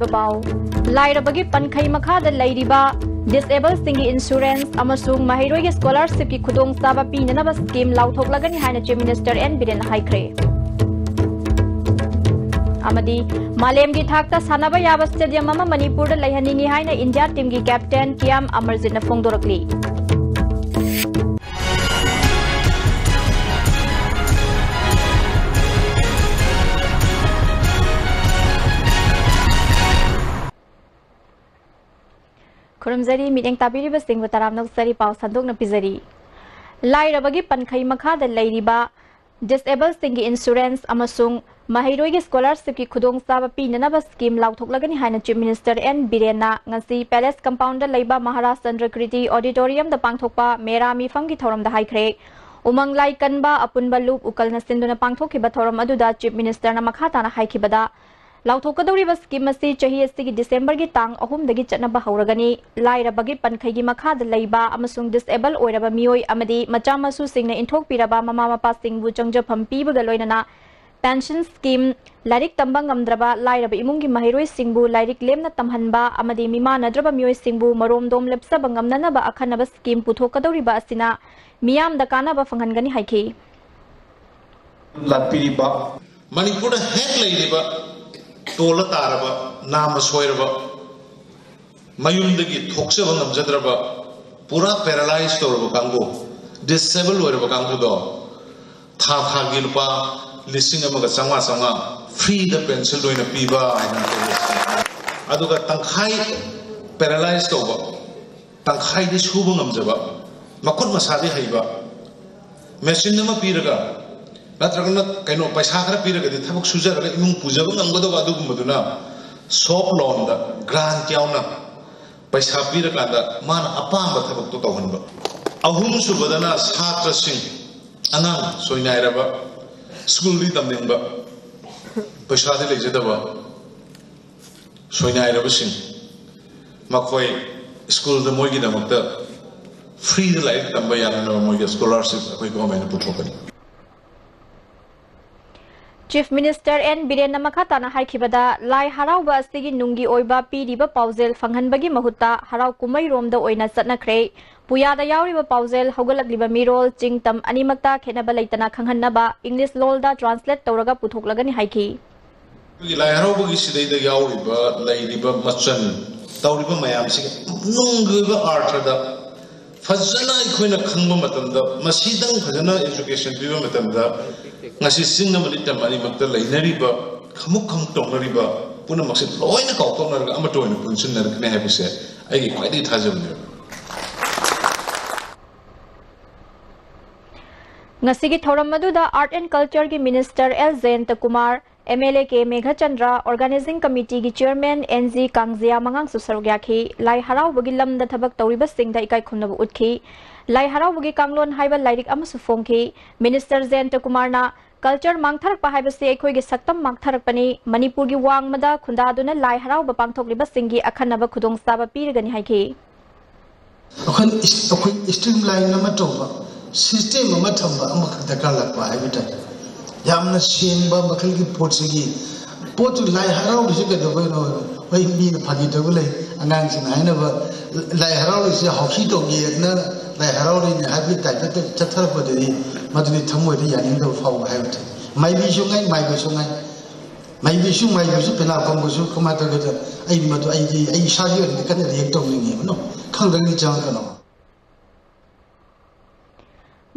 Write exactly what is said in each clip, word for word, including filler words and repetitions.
ꯄꯥꯎ꯫ ꯂꯥꯏꯔꯕꯒꯤ ꯄꯟꯈꯩ ꯃꯈꯥꯗ ꯂꯩꯔꯤꯕ ꯗꯤꯁꯑꯦꯕꯜꯁꯤꯡꯒꯤ ꯏꯟꯁꯨꯔꯦꯟꯁ ꯑꯃꯁꯨꯡ ꯃꯍꯩꯔꯣꯏꯒꯤ ꯁ꯭ꯀꯣꯂꯔꯁꯤꯞꯀꯤ ꯈꯨꯗꯣꯡꯆꯥꯕ ꯄꯤꯅꯅꯕ ꯁ꯭ꯀꯤꯝ ꯂꯥꯎꯊꯣꯛꯂꯒꯅꯤ ꯍꯥꯏꯅ ꯆꯤꯐ ꯃꯤꯅꯤꯁꯇꯔ ꯑꯦꯟ ꯕꯤꯔꯦꯟꯅ ꯍꯥꯏꯈ꯭ꯔꯦ꯫ ꯑꯃꯗꯤ ꯃꯥꯂꯦꯝꯒꯤ ꯊꯥꯛꯇ ꯁꯥꯟꯅꯕ ꯌꯥꯕ ꯁ꯭ꯇꯦꯗꯤꯌꯝ ꯑꯃ ꯃꯅꯤꯄꯨꯔꯗ ꯂꯩꯍꯟꯅꯤꯡꯏ ꯍꯥꯏꯅ ꯏꯟꯗꯤꯌꯥ ꯇꯤꯝꯒꯤ ꯀꯦꯞꯇꯦꯟ ꯀꯤꯌꯥꯝ ꯑꯃꯔꯖꯤꯠꯅ ꯐꯣꯡꯗꯣꯔꯛꯂꯤ꯫ ꯈꯨꯔꯨꯝꯖꯔꯤ, ꯃꯤꯠꯌꯦꯡ ꯇꯥꯕꯤꯔꯤꯕꯁꯤꯡꯕꯨ ꯇꯔꯥꯝꯅ ꯑꯣꯛꯆꯔꯤ꯫ ꯄꯥꯎ ꯁꯟꯗꯣꯛꯅ ꯄꯤꯖꯔꯤ꯫ ꯂꯥꯏꯔꯕꯒꯤ ꯄꯟꯈꯩ ꯃꯈꯥꯗ ꯂꯩꯔꯤꯕ ꯗꯤꯁꯑꯦꯕꯜꯁꯤꯡꯒꯤ ꯏꯟꯁꯨꯔꯦꯟꯁ ꯑꯃꯁꯨꯡ ꯃꯍꯩꯔꯣꯏꯒꯤ ꯁ꯭ꯀꯣꯂꯔꯁꯤꯞꯀꯤ ꯈꯨꯗꯣꯡꯆꯥꯕ ꯄꯤꯅꯅꯕ ꯁ꯭ꯀꯤꯝ ꯂꯥꯎꯊꯣꯛꯂꯒꯅꯤ ꯍꯥꯏꯅ ꯆꯤꯐ ꯃꯤꯅꯤꯁꯇꯔ ꯑꯦꯟ ꯕꯤꯔꯦꯟꯅ ꯉꯁꯤ ꯄꯦꯂꯦꯁ ꯀꯝꯄꯥꯎꯟꯗ ꯂꯩꯕ ꯃꯍꯥꯔꯥꯖ ꯆꯟꯗ꯭ꯔꯀ꯭ꯔꯤꯇꯤ ꯑꯣꯗꯤꯇꯣꯔꯤꯌꯝꯗ ꯄꯥꯡꯊꯣꯛꯄ ꯃꯦꯔꯥ ꯃꯤꯐꯝꯒꯤ ꯊꯧꯔꯝꯗ ꯍꯥꯏꯈ꯭ꯔꯦ꯫ ꯎꯃꯪ ꯂꯥꯏ ꯀꯟꯕ ꯑꯄꯨꯟꯕ ꯂꯨꯞ ꯎꯀꯜꯅ ꯁꯤꯟꯗꯨꯅ ꯄꯥꯡꯊꯣꯛꯈꯤꯕ ꯊꯧꯔꯝ ꯑꯗꯨꯗ ꯆꯤꯐ ꯃꯤꯅꯤꯁꯇꯔꯅ ꯃꯈꯥ ꯇꯥꯅ ꯍꯥꯏꯈꯤꯕꯗ, ꯂꯥꯎꯊꯣꯛꯀꯗꯧꯔꯤꯕ ꯁ꯭ꯀꯤꯝ ꯑꯁꯤ ꯆꯍꯤ ꯑꯁꯤꯒꯤ ꯗꯤꯁꯦꯝꯕꯔꯒꯤ ꯇꯥꯡ ꯑꯍꯨꯝꯗꯒꯤ ꯆꯠꯅꯕ ꯍꯧꯔꯒꯅꯤ꯫ ꯂꯥꯏꯔꯕꯒꯤ ꯄꯟꯈꯩꯒꯤ ꯃꯈꯥꯗ ꯂꯩꯕ ꯑꯃꯁꯨꯡ ꯗꯤꯁꯑꯦꯕꯜ ꯑꯣꯏꯔꯕ ꯃꯤꯑꯣꯏ ꯑꯃꯗꯤ ꯃꯆꯥ ꯃꯁꯨꯁꯤꯡꯅ ꯏꯟꯊꯣꯛꯄꯤꯔꯕ ꯃꯃꯥ ꯃꯄꯥꯁꯤꯡꯕꯨ ꯆꯪꯖꯐꯝ ꯄꯤꯕꯒ ꯂꯣꯏꯅꯅ ꯄꯦꯟꯁꯟ ꯁ꯭ꯀꯤꯝ, ꯂꯥꯏꯔꯤꯛ ꯇꯝꯕ ꯉꯝꯗ꯭ꯔꯕ ꯂꯥꯏꯔꯕ ꯏꯃꯨꯡꯒꯤ ꯃꯍꯩꯔꯣꯏꯁꯤꯡꯕꯨ ꯂꯥꯏꯔꯤꯛ ꯂꯦꯝꯅ ꯇꯝꯍꯟꯕ ꯑꯃꯗꯤ ꯃꯤꯃꯥꯟꯅꯗ꯭ꯔꯕ ꯃꯤꯑꯣꯏꯁꯤꯡꯕꯨ ꯃꯔꯣꯝꯗꯣꯝ ꯂꯦꯞꯆꯕ ꯉꯝꯅꯅꯕ ꯑꯈꯟꯅꯕ ꯁ꯭ꯀꯤꯝ ꯄꯨꯊꯣꯛꯀꯗꯧꯔꯤꯕ ꯑꯁꯤꯅ ꯃꯤꯌꯥꯝꯗ ꯀꯥꯟꯅꯕ ꯐꯪꯍꯟꯒꯅꯤ ꯍꯥꯏꯈꯤ꯫ ꯂꯥꯛꯄꯤꯔꯤꯕ ꯃꯅꯤꯄꯨꯔꯗ ꯍꯦꯛ ꯂꯩꯔꯤꯕ ꯇꯣꯜꯂ ꯇꯥꯔꯕ ꯅꯥꯝꯃ ꯁꯣꯏꯔꯕ ꯃꯌꯨꯝꯗꯒꯤ ꯊꯣꯛꯆꯕ ꯉꯝꯖꯗ꯭ꯔꯕ ꯄꯨꯔꯥ ꯄꯦꯔꯥꯂꯥꯏꯁ ꯇꯧꯔꯕ ꯀꯥꯡꯕꯨ, ꯗꯤꯁꯑꯦꯕꯜ ꯑꯣꯏꯔꯕ ꯀꯥꯡꯕꯨꯗꯣ ꯊꯥ ꯊꯥꯒꯤ ꯂꯨꯄꯥ ꯂꯤꯁꯤꯡ ꯑꯃꯒ ꯆꯥꯝꯃꯉꯥ ꯆꯥꯝꯃꯉꯥ ꯐ꯭ꯔꯤꯗ ꯄꯦꯟꯁꯤꯜ ꯑꯣꯏꯅ ꯄꯤꯕ ꯍꯥꯏꯅ ꯍꯥꯏꯖꯔꯤ꯫ ꯑꯗꯨꯒ ꯇꯪꯈꯥꯏ ꯄꯦꯔꯥꯂꯥꯏꯁ ꯇꯧꯕ, ꯇꯪꯈꯥꯏꯗꯤ ꯁꯨꯕ ꯉꯝꯖꯕ, ꯃꯈꯨꯠ ꯃꯁꯥꯗꯤ ꯍꯩꯕ, ꯃꯦꯆꯤꯟ ꯑꯃ ꯄꯤꯔꯒ ꯅꯠꯇ꯭ꯔꯒꯅ ꯀꯩꯅꯣ ꯄꯩꯁꯥ ꯈꯔ ꯄꯤꯔꯒꯗꯤ ꯊꯕꯛ ꯁꯨꯖꯔꯒ ꯏꯃꯨꯡ ꯄꯨꯖꯕ ꯉꯝꯒꯗꯕ ꯑꯗꯨꯒꯨꯝꯕꯗꯨꯅ ꯁꯣꯞ ꯂꯣꯟꯗ ꯒ꯭ꯔꯥꯟꯠ ꯌꯥꯎꯅ ꯄꯩꯁꯥ ꯄꯤꯔꯀꯥꯟꯗ ꯃꯥꯅ ꯑꯄꯥꯝꯕ ꯊꯕꯛꯇꯣ ꯇꯧꯍꯟꯕ꯫ ꯑꯍꯨꯝꯁꯨꯕꯗꯅ ꯁꯥꯇ꯭ꯔꯁꯤꯡ, ꯑꯉꯥꯡ ꯁꯣꯏꯅꯥꯏꯔꯕ, ꯁ꯭ꯀꯨꯜꯗꯤ ꯇꯝꯅꯤꯡꯕ, ꯄꯩꯁꯥꯗꯤ ꯂꯩꯖꯗꯕ ꯁꯣꯏꯅꯥꯏꯔꯕꯁꯤꯡ, ꯃꯈꯣꯏ ꯁ꯭ꯀꯨꯜꯗ ꯃꯣꯏꯒꯤꯗꯃꯛꯇ ꯐ꯭ꯔꯤꯗ ꯂꯥꯏꯔꯤꯛ ꯇꯝꯕ ꯌꯥꯅꯅꯕ ꯃꯣꯏꯒꯤ ꯁ꯭ꯀꯣꯂꯥꯔꯁꯤꯞ ꯑꯩꯈꯣꯏ ꯒꯣꯔꯃꯦꯟꯅ ꯄꯨꯊꯣꯛꯀꯅꯤ꯫ Chief Minister N ꯕꯤꯔꯦꯟꯅ ꯃꯈꯥ ꯇꯥꯅ ꯍꯥꯏꯈꯤꯕꯗ, ꯂꯥꯏ ꯍꯔꯥꯎꯕ ꯑꯁꯤꯒꯤ ꯅꯨꯡꯒꯤ ꯑꯣꯏꯕ ꯄꯤꯔꯤꯕ ꯄꯥꯎꯖꯦꯜ ꯐꯪꯍꯟꯕꯒꯤ ꯃꯍꯨꯠꯇ ꯍꯔꯥꯎ ꯀꯨꯝꯍꯩꯔꯣꯝꯗ ꯑꯣꯏꯅ ꯆꯠꯅꯈ꯭ꯔꯦ꯫ ꯄꯨꯌꯥꯗ ꯌꯥꯎꯔꯤꯕ ꯄꯥꯎꯖꯦꯜ ꯍꯧꯒꯠꯂꯛꯂꯤꯕ ꯃꯤꯔꯣꯜ, ꯆꯤꯡ ꯇꯝ ꯑꯅꯤꯃꯛꯇ ꯈꯦꯠꯅꯕ ꯂꯩꯇꯅ ꯈꯪꯍꯟꯅꯕ English ꯂꯣꯜꯗ translate ꯇꯧꯔꯒ ꯄꯨꯊꯣꯛꯂꯒꯅꯤ ꯍꯥꯏꯈꯤ꯫ ꯑꯩꯈꯣꯏꯒꯤ ꯂꯥꯏ ꯍꯔꯥꯎꯕꯒꯤ ꯁꯤꯗꯩꯗ ꯌꯥꯎꯔꯤꯕ, ꯂꯩꯔꯤꯕ ꯃꯆꯜ, ꯇꯧꯔꯤꯕ ꯃꯌꯥꯝꯁꯤꯒꯤ ꯅꯨꯡꯒꯤ ꯑꯣꯏꯕ ꯑꯥꯔꯊꯗ ꯐꯖꯅ ꯑꯩꯈꯣꯏꯅ ꯈꯪꯕ ꯃꯇꯝꯗ, ꯃꯁꯤꯗꯪ ꯐꯖꯅ education ꯄꯤꯕ ꯃꯇꯝꯗ, ꯉꯁꯤ ꯆꯤꯡ ꯑꯃꯗꯤ ꯇꯝ ꯑꯅꯤꯃꯛꯇ ꯂꯩꯅꯔꯤꯕ, ꯈꯃꯨꯛ ꯈꯃꯨꯛ ꯇꯧꯅꯔꯤꯕ ꯄꯨꯝꯅꯃꯛꯁꯦ ꯂꯣꯏꯅ ꯀꯥꯎꯊꯣꯛꯅꯔꯒ ꯑꯃꯠꯇ ꯑꯣꯏꯅ ꯄꯨꯟꯁꯤꯟꯅꯔꯛꯀꯅꯤ ꯍꯥꯏꯕꯁꯦ ꯑꯩꯒꯤ ꯈ꯭ꯋꯥꯏꯗꯒꯤ ꯊꯥꯖꯕꯅꯦꯕ꯫ ꯉꯁꯤꯒꯤ ꯊꯧꯔꯝ ꯑꯗꯨꯗ Art and Culture ꯒꯤ Minister L ꯖꯌꯟꯇ Kumar, M L A K Meghachandra, Organizing Committee ꯒꯤ Chairman N G ꯀꯥꯡꯖꯤꯌꯥ ꯃꯉꯥꯡꯁꯨ ꯁꯔꯨꯛ ꯌꯥꯈꯤ꯫ ꯂꯥꯏ ꯍꯔꯥꯎꯕꯒꯤ ꯂꯝꯗ ꯊꯕꯛ ꯇꯧꯔꯤꯕꯁꯤꯡꯗ ꯏꯀꯥꯏ ꯈꯨꯝꯅꯕ ꯎꯠꯈꯤ꯫ ꯂꯥꯏ ꯍꯔꯥꯎꯕꯒꯤ ꯀꯥꯡꯂꯣꯟ ꯍꯥꯏꯕ ꯂꯥꯏꯔꯤꯛ ꯑꯃꯁꯨ ꯐꯣꯡꯈꯤ꯫ Minister ꯖꯌꯟꯇ ꯀꯨꯃꯥꯔꯅ, "Culture ꯃꯥꯡꯊꯔꯛꯄ ꯍꯥꯏꯕꯁꯤ ꯑꯩꯈꯣꯏꯒꯤ ꯁꯛꯇꯝ ꯃꯥꯡꯊꯔꯛꯄꯅꯤ꯫ ꯃꯅꯤꯄꯨꯔꯒꯤ ꯋꯥꯡꯃꯗ ꯈꯨꯟꯗꯥꯗꯨꯅ ꯂꯥꯏ ꯍꯔꯥꯎꯕ ꯄꯥꯡꯊꯣꯛꯂꯤꯕꯁꯤꯡꯒꯤ ꯑꯈꯟꯅꯕ ꯈꯨꯗꯣꯡꯆꯥꯕ ꯄꯤꯔꯒꯅꯤ" ꯍꯥꯏꯈꯤ꯫ ꯑꯩꯈꯣꯏꯅ ꯏꯁ-, ꯑꯩꯈꯣꯏ streamline ꯑꯃ ꯇꯧꯕ, system ꯑꯃ ꯊꯝꯕ ꯑꯃꯈꯛ ꯗꯔꯀꯥꯔ ꯂꯥꯛꯄ ꯍꯥꯏꯕ ꯇꯥꯏ꯫ ꯌꯥꯝꯅ ꯁꯦꯡꯕ ꯃꯈꯜꯒꯤ ꯄꯣꯠꯁꯤꯒꯤ, ꯄꯣꯠꯇꯨ ꯂꯥꯏ ꯍꯔꯥꯎꯔꯤꯁꯤ ꯀꯩꯗꯧꯕꯩꯅꯣ? ꯍꯣꯏ, ꯃꯤꯅ ꯐꯥꯒꯤ ꯇꯧꯕ ꯂꯩ, ꯑꯉꯥꯡꯁꯤꯡꯅ ꯍꯥꯏꯅꯕ, ꯂꯥꯏ ꯍꯔꯥꯎꯔꯤꯁꯦ ꯍꯥꯎꯁꯤ ꯇꯧꯒꯦꯅ ꯂꯥꯏ ꯍꯔꯥꯎꯔꯤꯅꯦ ꯍꯥꯏꯕꯒꯤ type ꯇ ꯆꯠꯊꯔꯛꯄꯗꯗꯤ ꯃꯗꯨꯗꯤ ꯊꯃꯣꯏꯗ ꯌꯥꯅꯤꯡꯗꯕ ꯐꯥꯎꯕ ꯍꯥꯏꯕ ꯇꯥꯏ꯫ ꯃꯥꯏꯕꯤꯁꯨ ꯉꯥꯏ, ꯃꯥꯏꯕꯁꯨ ꯉꯥꯏ꯫ ꯃꯥꯏꯕꯤꯁꯨ, ꯃꯥꯏꯕꯤꯁꯨ, ꯄꯦꯅꯥ ꯐꯝꯕꯁꯨ ꯀꯃꯥꯏꯅ ꯇꯧꯒꯦꯗ, ꯑꯩꯗꯤ ꯃꯗꯨ, ꯑꯩꯗꯤ, ꯑꯩ ꯏꯁꯥꯒꯤ ꯑꯣꯏꯅꯗꯤ ꯀꯟꯅ react ꯇꯧꯅꯤꯡꯉꯦꯕ꯫ No, ꯈꯪꯗ꯭ꯔꯒꯗꯤ ꯆꯪꯉꯛꯀꯅꯣ꯫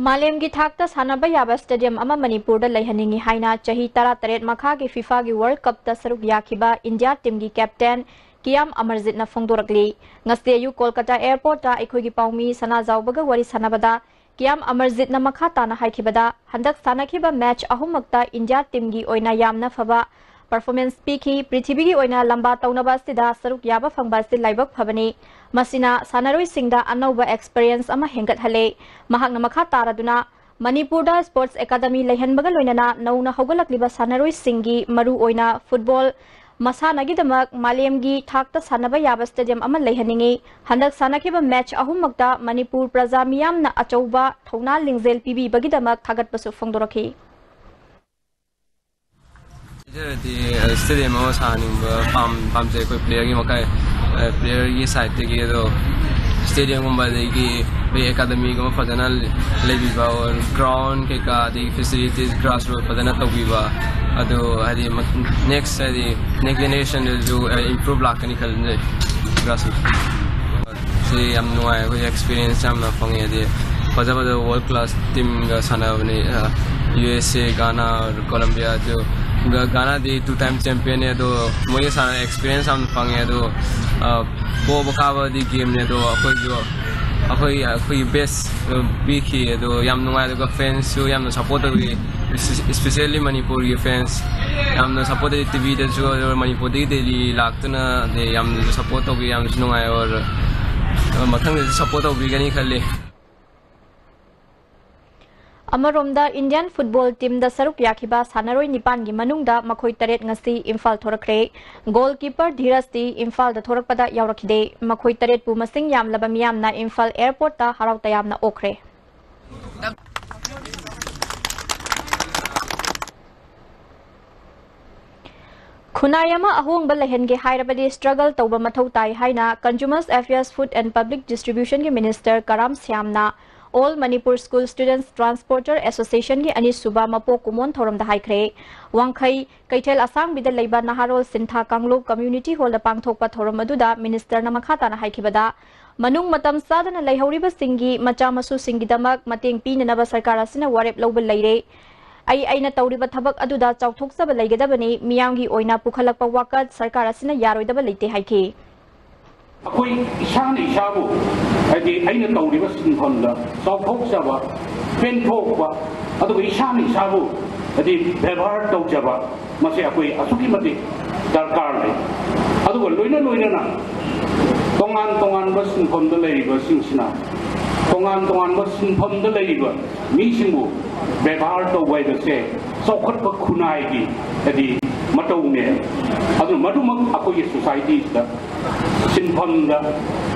ꯃꯥꯂꯦꯝꯒꯤ ꯊꯥꯛꯇ ꯁꯥꯟꯅꯕ ꯌꯥꯕ stadium ꯑꯃ ꯃꯅꯤꯄꯨꯔꯗ ꯂꯩꯍꯟꯅꯤꯡꯏ ꯍꯥꯏꯅ ꯆꯍꯤ ꯇꯔꯥꯇꯔꯦꯠ ꯃꯈꯥꯒꯤ FIFAꯒꯤ World Cupꯇ ꯁꯔꯨꯛ ꯌꯥꯈꯤꯕ India teamꯒꯤ captain ꯀꯤꯌꯥꯝ ꯑꯃꯔꯖꯤꯠꯅ ꯐꯣꯡꯗꯣꯔꯛꯂꯤ꯫ ꯉꯁꯤ ꯑꯌꯨꯛ ꯀꯣꯜꯀꯇꯥ airportꯇ ꯑꯩꯈꯣꯏꯒꯤ ꯄꯥꯎꯃꯤ ꯁꯅꯥꯖꯥꯎꯕꯒ ꯋꯥꯔꯤ ꯁꯥꯟꯅꯕꯗ ꯀꯤꯌꯥꯝ ꯑꯃꯔꯖꯤꯠꯅ ꯃꯈꯥ ꯇꯥꯅ ꯍꯥꯏꯈꯤꯕꯗ, ꯍꯟꯗꯛ ꯁꯥꯟꯅꯈꯤꯕ match ꯑꯍꯨꯝꯃꯛꯇ India teamꯒꯤ ꯑꯣꯏꯅ ꯌꯥꯝꯅ ꯐꯕ performance ꯄꯤꯈꯤ꯫ ꯄ꯭ꯔꯤꯊꯤꯕꯤꯒꯤ ꯑꯣꯏꯅ ꯂꯝꯕꯥ ꯇꯧꯅꯕ ꯑꯁꯤꯗ ꯁꯔꯨꯛ ꯌꯥꯕ ꯐꯪꯕ ꯑꯁꯤ ꯂꯥꯏꯕꯛ ꯐꯕꯅꯤ꯫ ꯃꯁꯤꯅ ꯁꯥꯟꯅꯔꯣꯏꯁꯤꯡꯗ ꯑꯅꯧꯕ experience ꯑꯃ ꯍꯦꯟꯒꯠꯍꯜꯂꯦ꯫ ꯃꯍꯥꯛꯅ ꯃꯈꯥ ꯇꯥꯔꯗꯨꯅ, ꯃꯅꯤꯄꯨꯔꯗ sports academy ꯂꯩꯍꯟꯕꯒ ꯂꯣꯏꯅꯅ ꯅꯧꯅ ꯍꯧꯒꯠꯂꯛꯂꯤꯕ ꯁꯥꯟꯅꯔꯣꯏꯁꯤꯡꯒꯤ ꯃꯔꯨ ꯑꯣꯏꯅ football ꯃꯁꯥꯟꯅꯒꯤꯗꯃꯛ ꯃꯥꯂꯦꯝꯒꯤ ꯊꯥꯛꯇ ꯁꯥꯟꯅꯕ ꯌꯥꯕ stadium ꯑꯃ ꯂꯩꯍꯟꯅꯤꯡꯏ꯫ ꯍꯟꯗꯛ ꯁꯥꯟꯅꯈꯤꯕ match ꯑꯍꯨꯝꯃꯛꯇ ꯃꯅꯤꯄꯨꯔ ꯄ꯭ꯔꯖꯥ ꯃꯤꯌꯥꯝꯅ ꯑꯆꯧꯕ ꯊꯧꯅꯥ ꯂꯤꯡꯖꯦꯜ ꯄꯤꯕꯤꯕꯒꯤꯗꯃꯛ ꯊꯥꯒꯠꯄꯁꯨ ꯐꯣꯡꯗꯣꯔꯛꯈꯤ꯫ ꯍꯥꯏꯖꯔꯗꯤ, ꯑ, stadium ꯑꯃ ꯁꯥꯍꯟꯅꯤꯡꯕ ꯄꯥꯝ-, ꯄꯥꯝꯖꯩ꯫ ꯑꯩꯈꯣꯏ player ꯒꯤ ꯃꯈꯥ, ꯑ, player ꯒꯤ side ꯇꯒꯤ꯫ ꯑꯗꯣ stadium ꯒꯨꯝꯕ, ꯑꯗꯒꯤ ꯑꯩꯈꯣꯏ academy ꯒꯨꯝꯕ ꯐꯖꯅ ꯂꯩꯕꯤꯕ, or ground ꯀꯩꯀꯥ, ꯑꯗꯒꯤ facilities, grassroot ꯐꯖꯅ ꯇꯧꯕꯤꯕ, ꯑꯗꯣ ꯍꯥꯏꯗꯤ ꯃ-, next, ꯍꯥꯏꯗꯤ next generation ꯗꯁꯨ, ꯑ, improve ꯂꯥꯛꯀꯅꯤ ꯈꯜꯂꯦ grassroot꯫ ꯁꯤ ꯌꯥꯝ ꯅꯨꯡꯉꯥꯏ, ꯑꯩꯈꯣꯏ experience ꯌꯥꯝꯅ ꯐꯪꯉꯦ꯫ ꯍꯥꯏꯗꯤ ꯐꯖ ꯐꯖꯕ world class team ꯒ ꯁꯥꯟꯅꯕꯅꯤ, ꯑ, U S A, Ghana, Colombia꯫ ꯑꯗꯨ ꯒ-, Ghana ꯗꯤ two time champion ꯅꯦ꯫ ꯑꯗꯣ ꯃꯣꯏꯒ ꯁꯥꯟꯅ experience ꯌꯥꯝ ꯐꯪꯉꯦ꯫ ꯑꯗꯣ, ꯑ, ꯄꯣꯕ ꯀꯥꯕꯗꯤ game ꯅꯦ꯫ ꯑꯗꯣ ꯑꯩꯈꯣꯏꯁꯨ, ꯑꯩꯈꯣꯏ, ꯑꯩꯈꯣꯏꯒꯤ best, ꯑ, ꯄꯤꯈꯤ꯫ ꯑꯗꯣ ꯌꯥꯝ ꯅꯨꯡꯉꯥꯏ꯫ ꯑꯗꯨꯒ fans ꯁꯨ ꯌꯥꯝꯅ support ꯇꯧꯕꯤ, especially ꯃꯅꯤꯄꯨꯔꯒꯤ fans ꯌꯥꯝꯅ support ꯇꯧꯏ꯫ T V ꯗꯁꯨ, ꯑꯗꯨꯒ ꯃꯅꯤꯄꯨꯔꯗꯒꯤ daily ꯂꯥꯛꯇꯨꯅ, ꯑꯗꯩ ꯌꯥꯝꯅꯁꯨ support ꯇꯧꯕꯤ, ꯌꯥꯝꯅꯁꯨ ꯅꯨꯡꯉꯥꯏ꯫ Or, ꯑ, ꯃꯊꯪꯗꯁꯨ support ꯇꯧꯕꯤꯒꯅꯤ ꯈꯜꯂꯤ꯫ ꯑꯃꯔꯣꯝꯗ, Indian football team ꯗ ꯁꯔꯨꯛ ꯌꯥꯈꯤꯕ ꯁꯥꯟꯅꯔꯣꯏ ꯅꯤꯄꯥꯟꯒꯤ ꯃꯅꯨꯡꯗ ꯃꯈꯣꯏ ꯇꯔꯦꯠ ꯉꯁꯤ ꯏꯝꯐꯥꯜ ꯊꯣꯔꯛꯈ꯭ꯔꯦ꯫ Goalkeeper ꯙꯤꯔꯖꯇꯤ ꯏꯝꯐꯥꯜꯗ ꯊꯣꯔꯛꯄꯗ ꯌꯥꯎꯔꯛꯈꯤꯗꯦ꯫ ꯃꯈꯣꯏ ꯇꯔꯦꯠꯄꯨ ꯃꯁꯤꯡ ꯌꯥꯝꯂꯕ ꯃꯤꯌꯥꯝꯅ ꯏꯝꯐꯥꯜ airport ꯇ ꯍꯔꯥꯎ ꯇꯌꯥꯝꯅ ꯑꯣꯛꯈ꯭ꯔꯦ꯫ ꯈꯨꯟꯅꯥꯏ ꯑꯃ ꯑꯍꯣꯡꯕ ꯂꯩꯍꯟꯒꯦ ꯍꯥꯏꯔꯕꯗꯤ struggle ꯇꯧꯕ ꯃꯊꯧ ꯇꯥꯏ ꯍꯥꯏꯅ Consumers Affairs, Food and Public Distribution ꯒꯤ minister ꯀꯔꯥꯝ ꯁ꯭ꯌꯥꯝꯅ All Manipur School Students Transporter Association ꯒꯤ ꯑꯅꯤꯁꯨꯕ ꯃꯄꯣꯛ ꯀꯨꯝꯑꯣꯟ ꯊꯧꯔꯝꯗ ꯍꯥꯏꯈ꯭ꯔꯦ꯫ ꯋꯥꯡꯈꯩ ꯀꯩꯊꯦꯜ ꯑꯁꯥꯡꯕꯤꯗ ꯂꯩꯕ ꯅꯍꯥꯔꯣꯜ ꯁꯤꯟꯊꯥ ꯀꯥꯡꯂꯨꯞ community hall ꯗ ꯄꯥꯡꯊꯣꯛꯄ ꯊꯧꯔꯝ ꯑꯗꯨꯗ minister ꯅ ꯃꯈꯥ ꯇꯥꯅ ꯍꯥꯏꯈꯤꯕꯗ, ꯃꯅꯨꯡ ꯃꯇꯝ ꯆꯥꯗꯅ ꯂꯩꯍꯧꯔꯤꯕꯁꯤꯡꯒꯤ ꯃꯆꯥ ꯃꯁꯨꯁꯤꯡꯒꯤꯗꯃꯛ ꯃꯇꯦꯡ ꯄꯤꯅꯅꯕ ꯁꯔꯀꯥꯔ ꯑꯁꯤꯅ ꯋꯥꯔꯦꯞ ꯂꯧꯕ ꯂꯩꯔꯦ꯫ ꯑꯩ ꯑꯩꯅ ꯇꯧꯔꯤꯕ ꯊꯕꯛ ꯑꯗꯨꯗ ꯆꯥꯎꯊꯣꯛꯆꯕ ꯂꯩꯒꯗꯕꯅꯤ, ꯃꯤꯌꯥꯝꯒꯤ ꯑꯣꯏꯅ ꯄꯨꯈꯠꯂꯛꯄ ꯋꯥꯀꯠ ꯁꯔꯀꯥꯔ ꯑꯁꯤꯅ ꯌꯥꯔꯣꯏꯗꯕ ꯂꯩꯇꯦ ꯍꯥꯏꯈꯤ꯫ ꯑꯩꯈꯣꯏ ꯏꯁꯥꯅ ꯏꯁꯥꯕꯨ, ꯍꯥꯏꯗꯤ ꯑꯩꯅ ꯇꯧꯔꯤꯕ ꯁꯤꯟꯐꯝꯗ ꯆꯥꯎꯊꯣꯛꯆꯕ, ꯄꯦꯟꯊꯣꯛꯄ, ꯑꯗꯨꯒ ꯏꯁꯥꯅ ꯏꯁꯥꯕꯨ, ꯍꯥꯏꯗꯤ ꯕꯦꯕꯥꯔ ꯇꯧꯖꯕ, ꯃꯁꯤ ꯑꯩꯈꯣꯏ ꯑꯁꯨꯛꯀꯤ ꯃꯇꯤꯛ ꯗꯔꯀꯥꯔ ꯂꯩ꯫ ꯑꯗꯨꯒ ꯂꯣꯏꯅ ꯂꯣꯏꯅꯅ ꯇꯣꯉꯥꯟ ꯇꯣꯉꯥꯟꯕ ꯁꯤꯟꯐꯝꯗ ꯂꯩꯔꯤꯕꯁꯤꯡꯁꯤꯅ ꯇꯣꯉꯥꯟ ꯇꯣꯉꯥꯟꯕ ꯁꯤꯟꯐꯝꯗ ꯂꯩꯔꯤꯕ ꯃꯤꯁꯤꯡꯕꯨ ꯕꯦꯕꯥꯔ ꯇꯧꯕ ꯍꯥꯏꯕꯁꯦ ꯆꯥꯎꯈꯠꯄ ꯈꯨꯟꯅꯥꯏꯒꯤ, ꯍꯥꯏꯗꯤ, ꯃꯇꯧꯅꯦ꯫ ꯑꯗꯨꯅ ꯃꯗꯨꯃꯛ ꯑꯩꯈꯣꯏꯒꯤ society ꯁꯤꯗ ꯁꯤꯟꯐꯝꯗ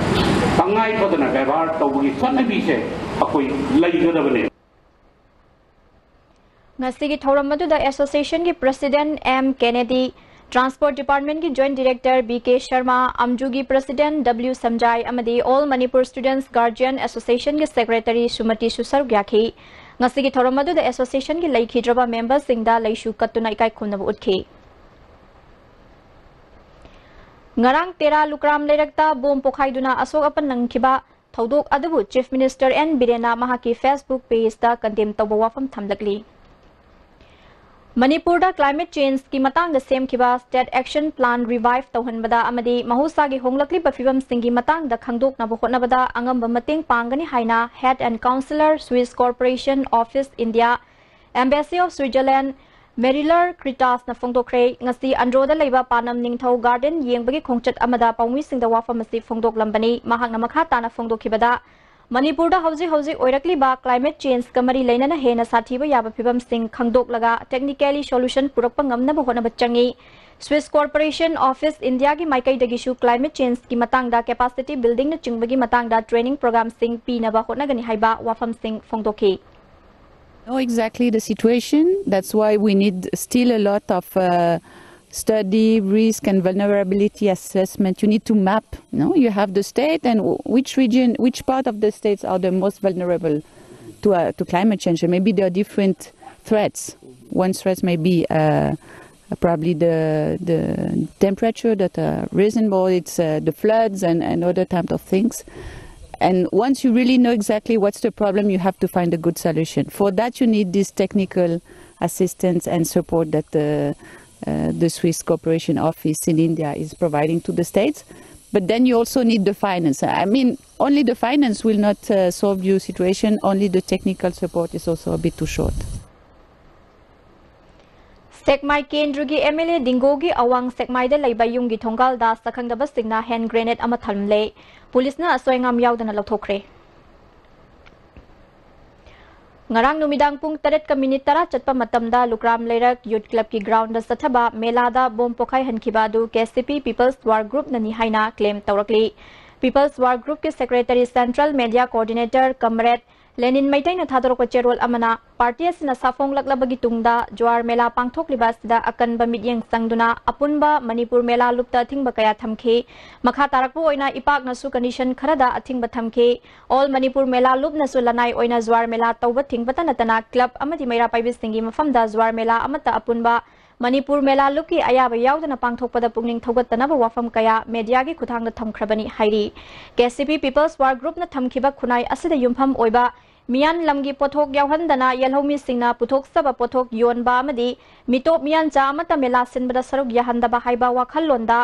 ꯇꯉꯥꯏ ꯐꯗꯅ ꯕꯦꯕꯥꯔ ꯇꯧꯕꯒꯤ ꯆꯠꯅꯕꯤꯁꯦ ꯑꯩꯈꯣꯏ ꯂꯩꯒꯗꯕꯅꯦ꯫ ꯉꯁꯤꯒꯤ ꯊꯧꯔꯝ ꯑꯗꯨꯗ ꯑꯦꯁꯣꯁꯤꯌꯦꯁꯟꯒꯤ ꯄ꯭ꯔꯦꯁꯤꯗꯦꯟꯠ ꯑꯦꯝ ꯀꯦꯅꯦꯗꯤ, ꯇ꯭ꯔꯥꯟꯁꯄꯣꯔꯠ ꯗꯤꯄꯥꯔꯠꯃꯦꯟꯠꯀꯤ joint director B K Sharma, ꯑꯝꯖꯨꯒꯤ ꯄ꯭ꯔꯦꯁꯤꯗꯦꯟꯠ ꯗꯕ꯭ꯂꯤꯎ ꯁꯝꯖꯥꯏ ꯑꯃꯗꯤ ꯑꯣꯜ ꯃꯅꯤꯄꯨꯔ ꯁ꯭ꯇꯨꯗꯦꯟꯠꯁ ꯒꯥꯔꯖꯤꯌꯟ ꯑꯦꯁꯣꯁꯤꯌꯦꯁꯟꯒꯤ ꯁꯦꯀ꯭ꯔꯦꯇꯔꯤ ꯁꯨꯃꯇꯤꯁꯨ ꯁꯔꯨꯛ ꯌꯥꯈꯤ꯫ ꯉꯁꯤꯒꯤ ꯊꯧꯔꯝ ꯑꯗꯨꯗ ꯑꯦꯁꯣꯁꯤꯌꯦꯁꯟꯒꯤ ꯂꯩꯈꯤꯗ꯭ꯔꯕ ꯃꯦꯝꯕꯔꯁꯤꯡꯗ ꯂꯩꯁꯨ ꯀꯠꯇꯨꯅ ꯏꯀꯥꯏ ꯈꯨꯝꯅꯕ ꯎꯠꯈꯤ꯫ ꯉꯔꯥꯡ ꯇꯦꯔꯥ ꯂꯨꯀ꯭ꯔꯥꯝ ꯂꯩꯔꯛꯇ ꯕꯣꯝ ꯄꯣꯈꯥꯏꯗꯨꯅ ꯑꯁꯣꯛ ꯑꯄꯟ ꯅꯪꯈꯤꯕ ꯊꯧꯗꯣꯛ ꯑꯗꯨꯕꯨ ꯆꯤꯐ ꯃꯤꯅꯤꯁꯇꯔ ꯑꯦꯟ ꯕꯤꯔꯦꯟꯅ ꯃꯍꯥꯛꯀꯤ ꯐꯦꯁꯕꯨꯛ ꯄꯦꯖꯇ ꯀꯟꯗꯦꯝ ꯇꯧꯕ ꯋꯥꯐꯝ ꯊꯝꯂꯛꯂꯤ꯫ ꯃꯅꯤꯄꯨꯔꯗ ꯀ꯭ꯂꯥꯏꯃꯦꯠ ꯆꯦꯟꯖꯀꯤ ꯃꯇꯥꯡꯗ ꯁꯦꯝꯈꯤꯕ ꯁ꯭ꯇꯦꯠ ꯑꯦꯛꯁꯟ ꯄ꯭ꯂꯥꯟ ꯔꯤꯚꯥꯏꯚ ꯇꯧꯍꯟꯕꯗ ꯑꯃꯗꯤ ꯃꯍꯧꯁꯥꯒꯤ ꯍꯣꯡꯂꯛꯂꯤꯕ ꯐꯤꯕꯝꯁꯤꯡꯒꯤ ꯃꯇꯥꯡꯗ ꯈꯪꯗꯣꯛꯅꯕ ꯍꯣꯠꯅꯕꯗ ꯑꯉꯝꯕ ꯃꯇꯦꯡ ꯄꯥꯡꯒꯅꯤ ꯍꯥꯏꯅ Head and Counsellor Swiss Cooperation Office India, Embassy of Switzerland, ꯃꯦꯔꯤꯂꯔ ꯀ꯭ꯔꯤꯇꯥꯁꯅ ꯐꯣꯡꯗꯣꯛꯈ꯭ꯔꯦ꯫ ꯉꯁꯤ ꯑꯟꯗ꯭ꯔꯣꯗ ꯂꯩꯕ ꯄꯥꯅꯝ ꯅꯤꯡꯊꯧ ꯒꯥꯔꯗꯦꯟ ꯌꯦꯡꯕꯒꯤ ꯈꯣꯡꯆꯠ ꯑꯃꯗ ꯄꯥꯎꯃꯤꯁꯤꯡꯗ ꯋꯥꯐꯝ ꯑꯁꯤ ꯐꯣꯡꯗꯣꯛꯂꯝꯕꯅꯤ꯫ ꯃꯍꯥꯛꯅ ꯃꯈꯥ ꯇꯥꯅ ꯐꯣꯡꯗꯣꯛꯈꯤꯕꯗ, ꯃꯅꯤꯄꯨꯔꯗ ꯍꯧꯖꯤꯛ ꯍꯧꯖꯤꯛ ꯑꯣꯏꯔꯛꯂꯤꯕ ꯀ꯭ꯂꯥꯏꯃꯦꯠ ꯆꯦꯟꯖꯀ ꯃꯔꯤ ꯂꯩꯅꯅ ꯍꯦꯟꯅ ꯁꯥꯊꯤꯕ ꯌꯥꯕ ꯐꯤꯕꯝꯁꯤꯡ ꯈꯪꯗꯣꯛꯂꯒ technically solution ꯄꯨꯔꯛꯄ ꯉꯝꯅꯕ ꯍꯣꯠꯅꯕ ꯆꯪꯏ꯫ Swiss Cooperation Office Indiaꯒꯤ ꯃꯥꯏꯀꯩꯗꯒꯤꯁꯨ ꯀ꯭ꯂꯥꯏꯃꯦꯠ ꯆꯦꯟꯖꯀꯤ ꯃꯇꯥꯡꯗ, ꯀꯦꯄꯥꯁꯤꯇꯤ ꯕꯤꯜꯗꯤꯡꯅꯆꯤꯡꯕꯒꯤ ꯃꯇꯥꯡꯗ ꯇ꯭ꯔꯦꯅꯤꯡ ꯄ꯭ꯔꯣꯒ꯭ꯔꯥꯝꯁꯤꯡ ꯄꯤꯅꯕ ꯍꯣꯠꯅꯒꯅꯤ ꯍꯥꯏꯕ ꯋꯥꯐꯝꯁꯤꯡ ꯐꯣꯡꯗꯣꯛꯈꯤ꯫ Know exactly the situation. That's why we need still a lot of uh, study, risk, and vulnerability assessment. You need to map. No, you have the state and w- which region, which part of the states are the most vulnerable to uh, to climate change. And maybe there are different threats. One threat may be uh, probably the the temperature that uh, reasonable. It's uh, the floods and and other type of things. And once you really know exactly what's the problem, you have to find a good solution. For that, you need this technical assistance and support that the uh, the Swiss Cooperation Office in India is providing to the states. But then you also need the finance. I mean, only the finance will not uh, solve your situation. Only the technical support is also a bit too short. ꯁꯦꯛꯃꯥꯏ ꯀꯦꯟꯗ꯭ꯔꯒꯤ M L A ꯗꯤꯡꯒꯣꯒꯤ ꯑꯋꯥꯡ ꯁꯦꯛꯃꯥꯏꯗ ꯂꯩꯕ ꯌꯨꯝꯒꯤ ꯊꯣꯡꯒꯥꯜꯗ ꯁꯛꯈꯪꯗꯕꯁꯤꯡꯅ hand grenade ꯑꯃ ꯊꯝꯂꯦ꯫ ꯄꯨꯂꯤꯁꯅ ꯑꯁꯣꯏ ꯑꯉꯥꯝ ꯌꯥꯎꯗꯅ ꯂꯧꯊꯣꯛꯈ꯭ꯔꯦ꯫ ꯉꯔꯥꯡ ꯅꯨꯃꯤꯗꯥꯡ ꯄꯨꯡ ꯇꯔꯦꯠꯀ ꯃꯤꯅꯤꯠ ꯇꯔꯥ ꯆꯠꯄ ꯃꯇꯝꯗ ꯂꯨꯀ꯭ꯔꯥꯝ ꯂꯩꯔꯛ ꯌꯨꯠ ꯀ꯭ꯂꯕꯀꯤ ꯒ꯭ꯔꯥꯎꯟꯗ ꯆꯠꯊꯕ ꯃꯦꯂꯥꯗ ꯕꯣꯝ ꯄꯣꯈꯥꯏꯍꯟꯈꯤꯕ ꯑꯗꯨ ꯀꯦ ꯁꯤ ꯄꯤ ꯄꯤꯄꯜꯁ ꯋꯥꯔ ꯒ꯭ꯔꯨꯞꯅꯅꯤ ꯍꯥꯏꯅ ꯀ꯭ꯂꯦꯝ ꯇꯧꯔꯛꯂꯤ꯫ ꯄꯤꯄꯜꯁ ꯋꯥꯔ ꯒ꯭ꯔꯨꯞꯀꯤ secretary central media coordinator comrade Lenin ꯃꯩꯇꯩꯅ ꯊꯥꯗꯣꯔꯛꯄ ꯆꯦꯔꯣꯜ ꯑꯃꯅ, ꯄꯥꯔꯇꯤ ꯑꯁꯤꯅ ꯁꯥꯐꯣꯡꯂꯛꯂꯕꯒꯤ ꯇꯨꯡꯗ ꯖ꯭ꯋꯥꯔ ꯃꯦꯂꯥ ꯄꯥꯡꯊꯣꯛꯂꯤꯕ ꯑꯁꯤꯗ ꯑꯀꯟꯕ ꯃꯤꯠꯌꯦꯡ ꯆꯪꯗꯨꯅ ꯑꯄꯨꯟꯕ ꯃꯅꯤꯄꯨꯔ ꯃꯦꯂꯥ ꯂꯨꯞꯇ ꯑꯊꯤꯡꯕ ꯀꯌꯥ ꯊꯝꯈꯤ꯫ ꯃꯈꯥ ꯇꯥꯔꯛꯄ ꯑꯣꯏꯅ ꯏꯄꯥꯛꯅꯁꯨ ꯀꯟꯗꯤꯁꯟ ꯈꯔꯗ ꯑꯊꯤꯡꯕ ꯊꯝꯈꯤ꯫ ꯑꯣꯜ ꯃꯅꯤꯄꯨꯔ ꯃꯦꯂꯥ ꯂꯨꯞꯅꯁꯨ ꯂꯅꯥꯏ ꯑꯣꯏꯅ ꯖ꯭ꯋꯥꯔ ꯃꯦꯂꯥ ꯇꯧꯕ ꯊꯤꯡꯕꯇ ꯅꯠꯇꯅ ꯀ꯭ꯂꯕ ꯑꯃꯗꯤ ꯃꯩꯔꯥ ꯄꯥꯏꯕꯤꯁꯤꯡꯒꯤ ꯃꯐꯝꯗ ꯖ꯭ꯋꯥꯔ ꯃꯦꯂꯥ ꯑꯃꯠꯇ ꯑꯄꯨꯟꯕ ꯃꯅꯤꯄꯨꯔ ꯃꯦꯂꯥ ꯂꯨꯞꯀꯤ ꯑꯌꯥꯕ ꯌꯥꯎꯗꯅ ꯄꯥꯡꯊꯣꯛꯄꯗ ꯄꯨꯛꯅꯤꯡ ꯊꯧꯒꯠꯇꯅꯕ ꯋꯥꯐꯝ ꯀꯌꯥ ꯃꯦꯗꯤꯌꯥꯒꯤ ꯈꯨꯠꯊꯥꯡꯗ ꯊꯝꯈ꯭ꯔꯕꯅꯤ ꯍꯥꯏꯔꯤ꯫ ꯀꯦ ꯁꯤ ꯄꯤ ꯄꯤꯄꯜꯁ ꯋꯥꯔ ꯒ꯭ꯔꯨꯞꯅ ꯊꯝꯈꯤꯕ ꯈꯨꯟꯅꯥꯏ ꯑꯁꯤꯗ ꯌꯨꯝꯐꯝ ꯑꯣꯏꯕ ꯃꯤꯌꯥꯟ ꯂꯝꯒꯤ ꯄꯣꯠꯊꯣꯛ ꯌꯥꯎꯍꯟꯗꯅ ꯌꯦꯜꯍꯧꯃꯤꯁꯤꯡꯅ ꯄꯨꯊꯣꯛꯆꯕ ꯄꯣꯠꯊꯣꯛ ꯌꯣꯟꯕ ꯑꯃꯗꯤ ꯃꯤꯇꯣꯞ ꯃꯤꯌꯥꯟꯆꯥ ꯑꯃꯠꯇ ꯃꯦꯂꯥ ꯁꯤꯟꯕꯗ ꯁꯔꯨꯛ ꯌꯥꯍꯟꯗꯕ ꯍꯥꯏꯕ ꯋꯥꯈꯜꯂꯣꯟꯗ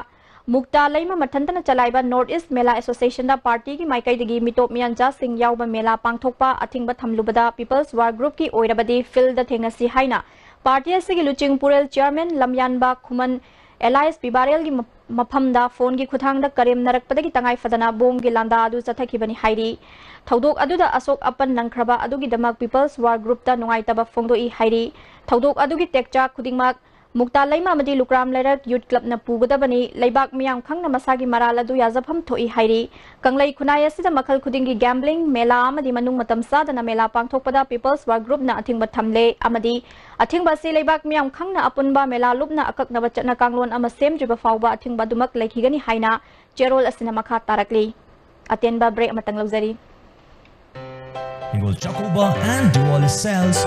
ꯃꯨꯛꯇꯥ ꯂꯩꯃ ꯃꯊꯟꯇꯅ ꯆꯂꯥꯏꯕ ꯅꯣꯔꯠ ꯏꯁ ꯃꯦꯂꯥ ꯑꯦꯁꯣꯁꯤꯌꯦꯁꯟꯗ ꯄꯥꯔꯇꯤꯒꯤ ꯃꯥꯏꯀꯩꯗꯒꯤ ꯃꯤꯇꯣꯞ ꯃꯤꯌꯥꯟꯆꯥꯁꯤꯡ ꯌꯥꯎꯕ ꯃꯦꯂꯥ ꯄꯥꯡꯊꯣꯛꯄ ꯑꯊꯤꯡꯕ ꯊꯝꯂꯨꯕꯗ ꯄꯤꯄꯜꯁ ꯋꯥꯔ ꯒ꯭ꯔꯨꯞꯀꯤ ꯑꯣꯏꯔꯕꯗꯤ ꯐꯤꯜꯗ ꯊꯦꯡꯅꯁꯤ ꯍꯥꯏꯅ ꯄꯥꯔꯇꯤ ꯑꯁꯤꯒꯤ ꯂꯨꯆꯤꯡꯄꯨꯔꯦꯜ ꯆꯤꯌꯥꯔꯃꯦꯟ ꯂꯝꯌꯥꯟꯕ ꯈꯨꯃꯟ ꯑꯦꯂꯥꯏꯁ ꯄꯤꯕꯥꯔꯦꯜꯒꯤ ꯃ-, ꯃꯐꯝꯗ ꯐꯣꯟꯒꯤ ꯈꯨꯠꯊꯥꯡꯗ ꯀꯔꯦꯝꯅꯔꯛꯄꯗꯒꯤ ꯇꯉꯥꯏ ꯐꯗꯅ ꯕꯣꯝꯒꯤ ꯂꯥꯟꯗꯥ ꯑꯗꯨ ꯆꯠꯊꯈꯤꯕꯅꯤ ꯍꯥꯏꯔꯤ꯫ ꯊꯧꯗꯣꯛ ꯑꯗꯨꯗ ꯑꯁꯣꯛ ꯑꯄꯟ ꯅꯪꯈ꯭ꯔꯕ ꯑꯗꯨꯒꯤꯗꯃꯛ ꯄꯤꯄꯜꯁ ꯋꯥꯔ ꯒ꯭ꯔꯨꯞꯇ ꯅꯨꯡꯉꯥꯏꯇꯕ ꯐꯣꯡꯗꯣꯛꯏ ꯍꯥꯏꯔꯤ꯫ ꯊꯧꯗꯣꯛ ꯑꯗꯨꯒꯤ ꯇꯦꯛꯆꯥꯛ ꯈꯨꯗꯤꯡꯃꯛ ꯃꯨꯛꯇꯥ ꯂꯩꯃ ꯑꯃꯗꯤ ꯂꯨꯀ꯭ꯔꯥꯝ ꯂꯩꯔꯛ ꯌꯨꯠ ꯀ꯭ꯂꯕꯅ ꯄꯨꯒꯗꯕꯅꯤ꯫ ꯂꯩꯕꯥꯛ ꯃꯤꯌꯥꯝ ꯈꯪꯅ ꯃꯁꯥꯒꯤ ꯃꯔꯥꯜ ꯑꯗꯨ ꯌꯥꯖꯐꯝ ꯊꯣꯛꯏ ꯍꯥꯏꯔꯤ꯫ ꯀꯪꯂꯩ ꯈꯨꯟꯅꯥꯏ ꯑꯁꯤꯗ ꯃꯈꯜ ꯈꯨꯗꯤꯡꯒꯤ ꯒꯦꯝꯕ꯭ꯂꯤꯡ, ꯃꯦꯂꯥ ꯑꯃꯗꯤ ꯃꯅꯨꯡ ꯃꯇꯝ ꯆꯥꯗꯅ ꯃꯦꯂꯥ ꯄꯥꯡꯊꯣꯛꯄꯗ ꯄꯤꯄꯜꯁ ꯋꯥꯔ ꯒ꯭ꯔꯨꯞꯅ ꯑꯊꯤꯡꯕ ꯊꯝꯂꯦ ꯑꯃꯗꯤ ꯑꯊꯤꯡꯕ ꯑꯁꯤ ꯂꯩꯕꯥꯛ ꯃꯤꯌꯥꯝ ꯈꯪꯅ ꯑꯄꯨꯟꯕ ꯃꯦꯂꯥ ꯂꯨꯞꯅ ꯑꯀꯛꯅꯕ ꯆꯠꯅ ꯀꯥꯡꯂꯣꯟ ꯑꯃ ꯁꯦꯝꯗ꯭ꯔꯤꯕ ꯐꯥꯎꯕ ꯑꯊꯤꯡꯕ ꯑꯗꯨꯃꯛ ꯂꯩꯈꯤꯒꯅꯤ ꯍꯥꯏꯅ ꯆꯦꯔꯣꯜ ꯑꯁꯤꯅ ꯃꯈꯥ ꯇꯥꯔꯛꯂꯤ꯫ ꯑꯇꯦꯟꯕ ꯕ꯭ꯔꯦꯛ ꯑꯃꯇꯪ ꯂꯧꯖꯔꯤ꯫ Ningol Chakuba and Diwali sales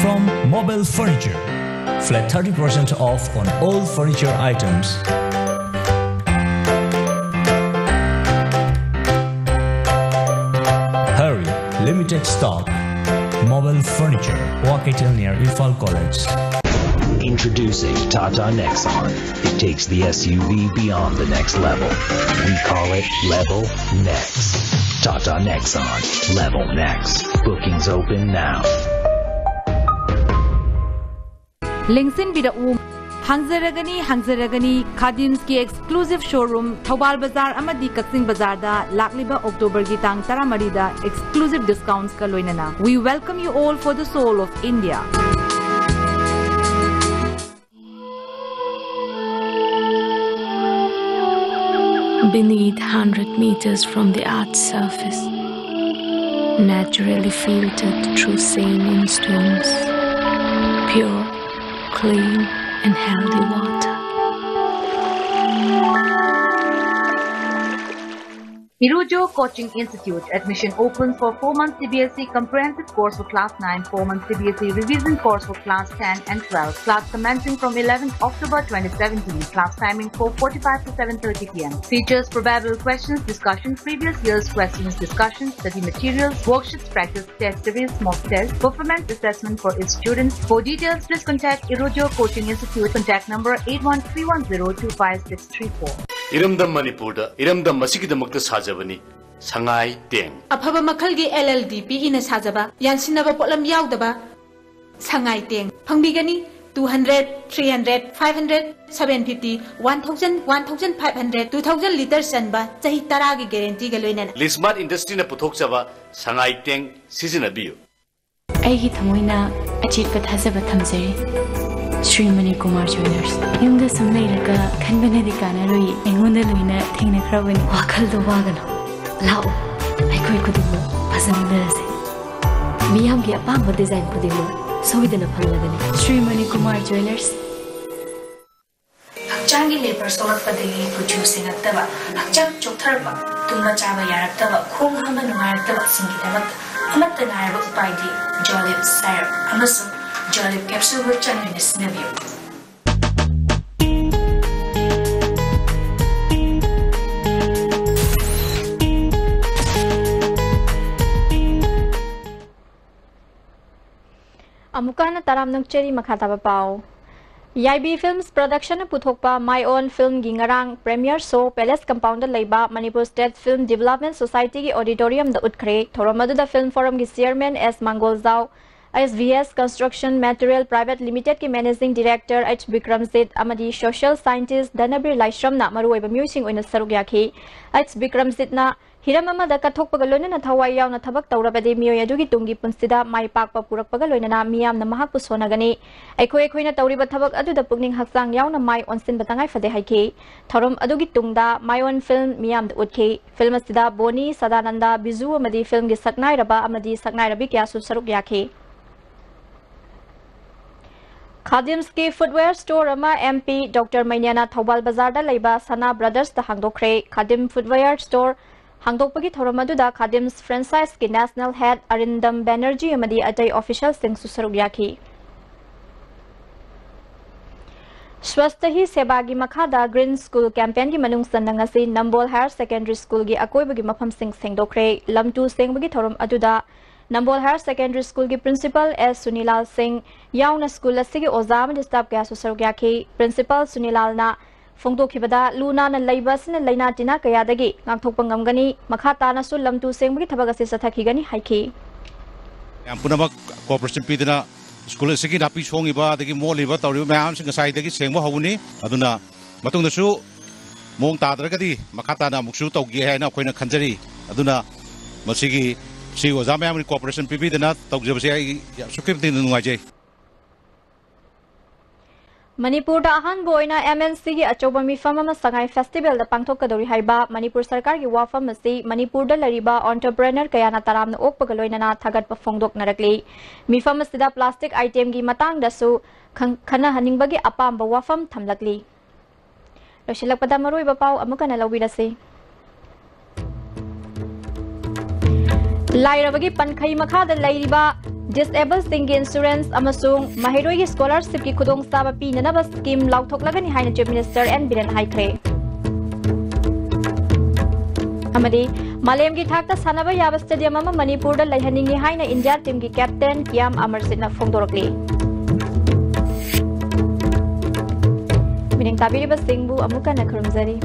from Mobile Furniture. Flat thirty percent off on all furniture items. Hurry, limited stock. Mobile Furniture, Waketel near Imphal College. Introducing Tata Nexon. It takes the S U V beyond the next level. We call it Level Next. Tata Nexon. Level Next. Bookings open now. ꯂꯦꯡꯁꯤꯟꯕꯤꯔꯛꯎ꯫ ꯍꯥꯡꯖꯔꯒꯅꯤ, ꯍꯥꯡꯖꯔꯒꯅꯤ꯫ ꯈꯥꯗꯤꯝꯁꯀꯤ exclusive showroom Thoubal ꯕꯖꯥꯔ ꯑꯃꯗꯤ ꯀꯛꯆꯤꯡ ꯕꯖꯥꯔꯗ ꯂꯥꯛꯂꯤꯕ ꯑꯣꯛꯇꯣꯕꯔꯒꯤ ꯇꯥꯡ ꯇꯔꯥꯃꯔꯤꯗ exclusive discountsꯀ ꯂꯣꯏꯅꯅ꯫ We welcome you all for the soul of India. Beneath hundred meters from the earth's surface, Naturally filtered through saline streams. Pure, clean, and healthy water. Irojo Coaching Institute. Admission open for four months C B S E comprehensive course for class nine, four months C B S E revision course for class ten and twelve. Class commencing from eleventh October twenty seventeen. Class timing four forty-five to seven thirty p m. Features: probable questions, discussion, previous year's questions, discussion, study materials, worksheets, practice test series, mock test, performance assessment for its students. For details, please contact Irojo Coaching Institute. Contact number eight one three one zero two five six three four. ꯏꯔꯝꯗꯝ ꯃꯅꯤꯄꯨꯔꯗ ꯏꯔꯝꯗꯝ ꯑꯁꯤꯒꯤꯗꯃꯛꯇ ꯁꯥꯖꯕꯅꯤ ꯁꯉꯥꯏ ꯇꯦꯡ꯫ ꯑꯐꯕ ꯃꯈꯜꯒꯤ L L D P E ꯅ ꯁꯥꯖꯕ, ꯌꯥꯟꯁꯤꯟꯅꯕ ꯄꯣꯠꯂꯝ ꯌꯥꯎꯗꯕ ꯁꯉꯥꯏ ꯇꯦꯡ ꯐꯪꯕꯤꯒꯅꯤ꯫ Two hundred, three hundred, five hundred, seven fifty, one thousand, one thousand five hundred, two thousand litre ꯆꯟꯕ ꯆꯍꯤ ꯇꯔꯥꯒꯤ guarantee ꯒ ꯂꯣꯏꯅꯅ꯫ ꯂꯤꯁꯃꯥꯔꯠ ꯏꯟꯗꯁꯇ꯭ꯔꯤꯅ ꯄꯨꯊꯣꯛꯆꯕ ꯁꯉꯥꯏ ꯇꯦꯡ ꯁꯤꯖꯤꯟꯅꯕꯤꯌꯨ꯫ ꯑꯩꯒꯤ ꯊꯃꯣꯏꯅ ꯑꯆꯦꯠꯄ ꯊꯥꯖꯕ ꯊꯝꯖꯔꯤ ꯁ꯭ꯔꯤ ꯃꯅꯤꯀꯨꯃꯥꯔ ꯖ꯭ꯋꯦꯂꯔꯁ꯫ ꯌꯨꯝꯗ ꯁꯨꯝ ꯂꯩꯔꯒ ꯈꯟꯕꯅꯗꯤ ꯀꯥꯟꯅꯔꯣꯏ, ꯑꯩꯉꯣꯟꯗ ꯂꯣꯏꯅ ꯊꯦꯡꯅꯈ꯭ꯔꯕꯅꯤ꯫ ꯋꯥꯈꯜꯗꯣ ꯋꯥꯒꯅꯨ, ꯂꯥꯛꯎ, ꯑꯩꯈꯣꯏ ꯈꯨꯗꯤꯡꯃꯛ ꯐꯖꯃꯤꯟꯅꯔꯁꯦ꯫ ꯃꯤꯌꯥꯝꯒꯤ ꯑꯄꯥꯝꯕ design ꯈꯨꯗꯤꯡꯃꯛ ꯁꯣꯏꯗꯅ ꯐꯪꯂꯒꯅꯤ꯫ ꯁ꯭ꯔꯤ ꯃꯅꯤꯀꯨꯃꯥꯔ ꯖ꯭ꯋꯦꯂꯔꯁ꯫ ꯍꯛꯆꯥꯡꯒꯤ ꯂꯦꯄꯔ ꯁꯣꯛꯂꯛꯄꯗꯒꯤ ꯀꯨꯆꯨ ꯁꯦꯡꯉꯛꯇꯕ, ꯍꯛꯆꯥꯡ ꯆꯣꯛꯊꯔꯛꯄ, ꯇꯨꯝꯕ ꯆꯥꯕ ꯌꯥꯔꯛꯇꯕ, ꯈꯣꯡ ꯍꯥꯝꯕ ꯅꯨꯡꯉꯥꯏꯔꯛꯇꯕꯁꯤꯡꯒꯤꯗꯃꯛꯇ ꯑꯃꯠꯇ ꯉꯥꯏꯔꯕ ꯎꯄꯥꯏꯗꯤ Jolib syrup ꯑꯃꯁꯨꯡ Jolib capsule ꯒ ꯆꯥꯟꯅꯅ ꯁꯤꯖꯤꯟꯅꯕꯤꯌꯨ꯫ ꯑꯃꯨꯛꯀ ꯍꯟꯅ ꯇꯔꯥꯝꯅ ꯑꯣꯛꯆꯔꯤ꯫ ꯃꯈꯥ ꯇꯥꯕ ꯄꯥꯎ꯫ ꯌꯥꯏꯕꯤ Films Production ꯅ ꯄꯨꯊꯣꯛꯄ My Own Film ꯒꯤ ꯉꯔꯥꯡ premiere show Palace Compound ꯗ ꯂꯩꯕ Manipur State Film Development Society ꯒꯤ auditorium ꯗ ꯎꯠꯈ꯭ꯔꯦ꯫ ꯊꯧꯔꯝ ꯑꯗꯨꯗ Film Forum ꯒꯤ Chairman S ꯃꯥꯡꯒꯣꯜꯖꯥꯎ, S V S Construction Material Private Limited ꯀꯤ Managing Director H Bikramjit ꯑꯃꯗꯤ Social Scientist ꯙꯅꯕꯤꯔ ꯂꯥꯏꯁ꯭ꯔꯝꯅ ꯃꯔꯨꯑꯣꯏꯕ ꯃꯤꯑꯣꯏꯁꯤꯡ ꯑꯣꯏꯅ ꯁꯔꯨꯛ ꯌꯥꯈꯤ꯫ H ꯕꯤꯀ꯭ꯔꯝꯖꯤꯠꯅ ꯍꯤꯔꯝ ꯑꯃꯗ ꯀꯠꯊꯣꯛꯄꯒ ꯂꯣꯏꯅꯅ ꯊꯋꯥꯏ ꯌꯥꯎꯅ ꯊꯕꯛ ꯇꯧꯔꯕꯗꯤ ꯃꯤꯑꯣꯏ ꯑꯗꯨꯒꯤ ꯇꯨꯡꯒꯤ ꯄꯨꯟꯁꯤꯗ ꯃꯥꯏ ꯄꯥꯛꯄ ꯄꯨꯔꯛꯄꯒ ꯂꯣꯏꯅꯅ ꯃꯤꯌꯥꯝꯅ ꯃꯍꯥꯛꯄꯨ ꯁꯣꯟꯅꯒꯅꯤ꯫ ꯑꯩꯈꯣꯏ ꯑꯩꯈꯣꯏꯅ ꯇꯧꯔꯤꯕ ꯊꯕꯛ ꯑꯗꯨꯗ ꯄꯨꯛꯅꯤꯡ ꯍꯛꯆꯥꯡ ꯌꯥꯎꯅ ꯃꯥꯏ ꯑꯣꯟꯁꯤꯟꯕ ꯇꯉꯥꯏ ꯐꯗꯦ ꯍꯥꯏꯈꯤ꯫ ꯊꯧꯔꯝ ꯑꯗꯨꯒꯤ ꯇꯨꯡꯗ ꯃꯥꯏꯑꯣꯟ ꯐꯤꯜꯝ ꯃꯤꯌꯥꯝꯗ ꯎꯠꯈꯤ꯫ ꯐꯤꯜꯝ ꯑꯁꯤꯗ ꯕꯣꯅꯤ, ꯁꯗꯥꯅꯟꯗ, ꯕꯤꯖꯨ ꯑꯃꯗꯤ ꯐꯤꯜꯝꯒꯤ ꯁꯛꯅꯥꯏꯔꯕ ꯑꯃꯗꯤ ꯁꯛꯅꯥꯏꯔꯕꯤ ꯀꯌꯥꯁꯨ ꯁꯔꯨꯛ ꯌꯥꯈꯤ꯫ ꯈꯥꯗꯤꯝꯁꯀꯤ ꯐꯨꯠꯋꯦꯌꯔ ꯁ꯭ꯇꯣꯔ ꯑꯃ M P Doctor ꯃꯩꯅ꯭ꯌꯥꯅ ꯊꯧꯕꯥꯜ ꯕꯖꯥꯔꯗ ꯂꯩꯕ ꯁꯅꯥ ꯕ꯭ꯔꯗꯔꯁꯇ ꯍꯥꯡꯗꯣꯛꯈ꯭ꯔꯦ꯫ ꯈꯥꯗꯤꯝ ꯐꯨꯠꯋꯦꯌꯔ ꯁ꯭ꯇꯣꯔ ꯍꯥꯡꯗꯣꯛꯄꯒꯤ ꯊꯧꯔꯝ ꯑꯗꯨꯗ ꯈꯥꯗꯤꯝꯁ franchise ꯀꯤ national head ꯑꯔꯤꯟꯗꯝ ꯕꯦꯅꯔꯖꯤ ꯑꯃꯗꯤ ꯑꯇꯩ ꯑꯣꯐꯤꯁꯤꯌꯦꯜꯁꯤꯡꯁꯨ ꯁꯔꯨꯛ ꯌꯥꯈꯤ꯫ ꯁ꯭ꯋꯁꯊ ꯍꯤ ꯁꯦꯕꯥꯒꯤ ꯃꯈꯥꯗ Green School campaign ꯒꯤ ꯃꯅꯨꯡ ꯆꯟꯅ ꯉꯁꯤ ꯅꯝꯕꯣꯜ Higher Secondary School ꯒꯤ ꯑꯀꯣꯏꯕꯒꯤ ꯃꯐꯝꯁꯤꯡ ꯁꯦꯡꯗꯣꯛꯈ꯭ꯔꯦ꯫ ꯂꯝ ꯇꯨ ꯁꯦꯡꯕꯒꯤ ꯊꯧꯔꯝ ꯑꯗꯨꯗ ꯅꯝꯕꯣꯜ Higher Secondary School ꯒꯤ principal S ꯁꯨꯅꯤꯂꯥꯜ ꯁꯤꯡ ꯌꯥꯎꯅ ꯁ꯭ꯀꯨꯜ ꯑꯁꯤꯒꯤ ꯑꯣꯖꯥ ꯑꯃꯗꯤ staff ꯀꯌꯥꯁꯨ ꯁꯔꯨꯛ ꯌꯥꯈꯤ꯫ Principal ꯁꯨꯅꯤꯂꯥꯜꯅ ꯐꯣꯡꯗꯣꯛꯈꯤꯕꯗ, ꯂꯨ ꯅꯥꯟꯅ ꯂꯩꯕ ꯑꯁꯤꯅ ꯂꯥꯏꯅꯥ ꯇꯤꯟꯅꯥ ꯀꯌꯥꯗꯒꯤ ꯉꯥꯛꯊꯣꯛꯄ ꯉꯝꯒꯅꯤ꯫ ꯃꯈꯥ ꯇꯥꯅꯁꯨ ꯂꯝ ꯇꯨ ꯁꯦꯡꯕꯒꯤ ꯊꯕꯛ ꯑꯁꯤ ꯆꯠꯊꯈꯤꯒꯅꯤ ꯍꯥꯏꯈꯤ꯫ ꯃꯌꯥꯝ ꯄꯨꯝꯅꯃꯛ cooperation ꯄꯤꯗꯨꯅ ꯁ꯭ꯀꯨꯜ ꯑꯁꯤꯒꯤ ꯅꯥꯄꯤ ꯁꯣꯡꯉꯤꯕ ꯑꯗꯒꯤ ꯃꯣꯠꯂꯤꯕ ꯇꯧꯔꯤꯕ ꯃꯌꯥꯝꯁꯤꯡ ꯉꯁꯥꯏꯗꯒꯤ ꯁꯦꯡꯕ ꯍꯧꯕꯅꯤ꯫ ꯑꯗꯨꯅ ꯃꯇꯨꯡꯗꯁꯨ ꯃꯑꯣꯡ ꯇꯥꯗ꯭ꯔꯒꯗꯤ ꯃꯈꯥ ꯇꯥꯅ ꯑꯃꯨꯛꯁꯨ ꯇꯧꯒꯦ ꯍꯥꯏꯅ ꯑꯩꯈꯣꯏꯅ ꯈꯟꯖꯔꯤ꯫ ꯑꯗꯨꯅ ꯃꯁꯤꯒꯤ, ꯁꯤ ꯑꯣꯖꯥ ꯃꯌꯥꯝꯒꯤ cooperation ꯄꯤꯕꯤꯗꯅ ꯇꯧꯖꯕꯁꯦ ꯑꯩ ꯑꯁꯨꯛꯀꯤ ꯃꯇꯤꯛ ꯅꯨꯡꯉꯥꯏꯖꯩ꯫ ꯃꯅꯤꯄꯨꯔꯗ ꯑꯍꯥꯟꯕ ꯑꯣꯏꯅ M N C ꯒꯤ ꯑꯆꯧꯕ ꯃꯤꯐꯝ ꯑꯃ ꯁꯉꯥꯏ festival ꯗ ꯄꯥꯡꯊꯣꯛꯀꯗꯧꯔꯤ ꯍꯥꯏꯕ ꯃꯅꯤꯄꯨꯔ ꯁꯔꯀꯥꯔꯒꯤ ꯋꯥꯐꯝ ꯑꯁꯤ ꯃꯅꯤꯄꯨꯔꯗ ꯂꯩꯔꯤꯕ entrepreneur ꯀꯌꯥꯅ ꯇꯔꯥꯝꯅ ꯑꯣꯛꯄꯒ ꯂꯣꯏꯅꯅ ꯊꯥꯒꯠꯄ ꯐꯣꯡꯗꯣꯛꯅꯔꯛꯂꯤ꯫ ꯃꯤꯐꯝ ꯑꯁꯤꯗ plastic item ꯒꯤ ꯃꯇꯥꯡꯗꯁꯨ ꯈꯪ-, ꯈꯟꯅꯍꯟꯅꯤꯡꯕꯒꯤ ꯑꯄꯥꯝꯕ ꯋꯥꯐꯝ ꯊꯝꯂꯛꯂꯤ꯫ ꯂꯣꯏꯁꯤꯜꯂꯛꯄꯗ ꯃꯔꯨꯑꯣꯏꯕ ꯄꯥꯎ ꯑꯃꯨꯛ ꯍꯟꯅ ꯂꯧꯕꯤꯔꯁꯤ꯫ ꯂꯥꯏꯔꯕꯒꯤ ꯄꯟꯈꯩ ꯃꯈꯥꯗ ꯂꯩꯔꯤꯕ disabled ꯁꯤꯡꯒꯤ insurance ꯑꯃꯁꯨꯡ ꯃꯍꯩꯔꯣꯏꯒꯤ scholarship ꯀꯤ ꯈꯨꯗꯣꯡꯆꯥꯕ ꯄꯤꯅꯅꯕ scheme ꯂꯥꯎꯊꯣꯛꯂꯒꯅꯤ ꯍꯥꯏꯅ Chief Minister N ꯕꯤꯔꯦꯟ ꯍꯥꯏꯈ꯭ꯔꯦ꯫ ꯑꯃꯗꯤ ꯃꯥꯂꯦꯝꯒꯤ ꯊꯥꯛꯇ ꯁꯥꯟꯅꯕ ꯌꯥꯕ stadium ꯑꯃ ꯃꯅꯤꯄꯨꯔꯗ ꯂꯩꯍꯟꯅꯤꯡꯏ ꯍꯥꯏꯅ India team ꯒꯤ captain ꯀꯤꯌꯥꯝ ꯑꯃꯔꯖꯤꯠꯅ ꯐꯣꯡꯗꯣꯔꯛꯂꯤ꯫ ꯃꯤꯠꯌꯦꯡ ꯇꯥꯕꯤꯔꯤꯕꯁꯤꯡꯕꯨ ꯑꯃꯨꯛ ꯍꯟꯅ ꯈꯨꯔꯨꯝꯖꯔꯤ꯫